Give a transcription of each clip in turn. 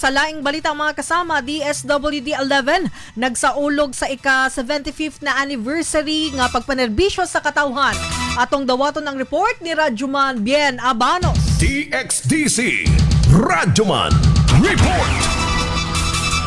Sa laing balita, mga kasama, DSWD 11 nagsaulog sa ika-75th na anniversary nga pagpanerbisyo sa katawhan. Atong dawaton ang report ni Radyoman Bien Abanos. DXDC Radyoman Report.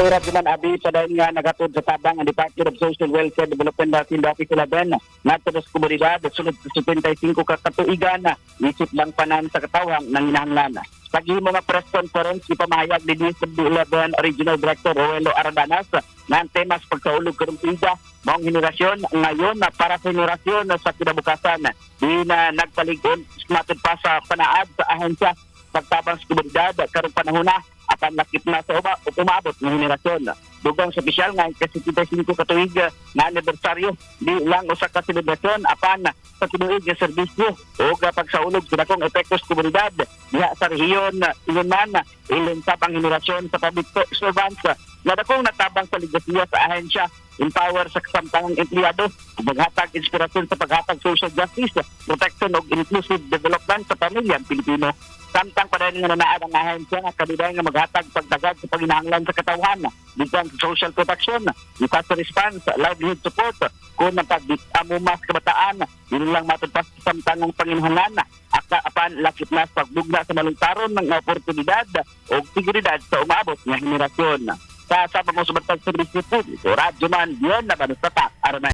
Surat naman abi, padayon nga nagatod sa tabang ang Department of Social Welfare Development Field Office 11 ngadto sa komunidad sulod sa 75 ka katuigan isip lang panan sa katawhan nanginahanglan. Sa gihimo nga press conference, ipamahayag ni DSWD 11 Regional Director Roelo Aradanas na ang tema sa pagsaulog karong tuiga maong henerasyon ngayon na para sa henerasyon sa kinabukasan, di na nagpalig-on matud pa sa panaad sa ahensya pagtabang sa komunidad karong panahon na apan lakip na sa umaabot ng henerasyon. Dugang sa opisyal nga ika-75 katuig na anibersaryo di lang usa ka selebrasyon apan sa tinuig nga serbisyo ug pagsaulog sa dakong epekto sa komunidad diha sa rehiyon. Ingon man, ilunsap ang henerasyon sa public servants nga dakong natabang sa legasiya sa ahensya, empower sa kasamtangang empleyado ug maghatag inspirasyon sa paghatag social justice, protection ug inclusive development sa pamilyang Pilipino. Samtang padayon nga nanaad ang ahensya nga kanunay nga maghatag pagdagad sa panginahanglan sa katawhan bisan sa social protection, disaster response, livelihood support, kun ang pag-amumas kabataan, dili lang matud pa sa samtangang panginahanglan aka apan lakip na sa pagbugna sa malungtaron ng oportunidad o seguridad sa umaabot nga henerasyon. Sa mo sumatag serbisyo publiko, Radyo Man, Bien na Tatak, aron.